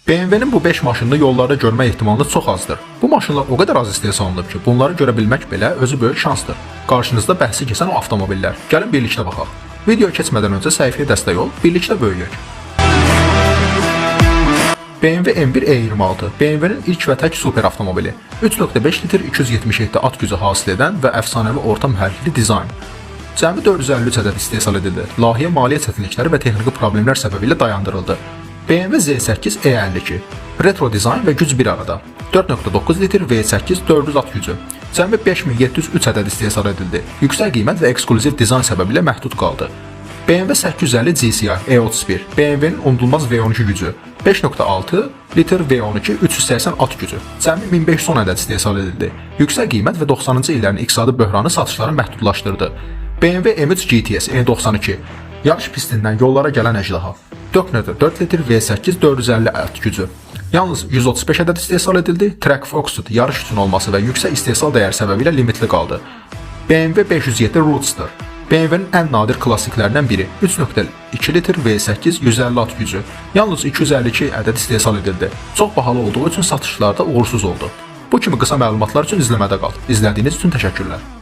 BMW-nin bu 5 maşınını yollarda görmək ehtimalı çox azdır. Bu maşınlar o qədər az istehsal olunub ki, bunları görə bilmək belə özü böyük şansdır. Qarşınızda bəhsi keçən o avtomobillər. Gəlin birlikdə baxaq. Video keçmədən öncə səhifəyə dəstək ol, birlikdə böyüyək. BMW M1 E26 BMW-nin ilk və tək super avtomobili. 3.5 litr 277 at gücü hasil edən və əfsanəvi orta mühərrikli dizayn. Cəmi 453 ədəd istehsal edildi. Layihə maliyyə çətinlikləri və texniki problemlər səbəbilə dayandırıldı. BMW Z8 E52 retro dizayn və güc bir arada. 4.9 litr V8 400 at gücü. Cəmi 5703 ədəd istehsal edildi. Yüksək qiymət və eksklüziv dizayn səbəbilə məhdud qaldı. BMW 850 GCI E31 BMW-nin unudulmaz V12 gücü. 5.6 litr V12 380 at gücü. Cəmi 1510 ədəd istehsal edildi. Yüksək qiymət və 90-cı illərin iqtisadi böhranı satışları məhdudlaşdırdı. BMW M3 GTS E92 yarış pistindən yollara gələn əjdaha. 4.4 litr V8 450 at gücü. Yalnız 135 ədəd istehsal edildi. Track Focused yarış üçün olması və yüksək istehsal dəyəri səbəbilə limitli qaldı. BMW 507 Roadster BMW-nin ən nadir klassiklərindən biri. 3.2 litr V8 150 at gücü. Yalnız 252 ədəd istehsal edildi. Çox bahalı olduğu üçün satışlarda uğursuz oldu. Bu kimi qısa məlumatlar üçün izləmədə qal. İzlədiyiniz üçün təşəkkürlər.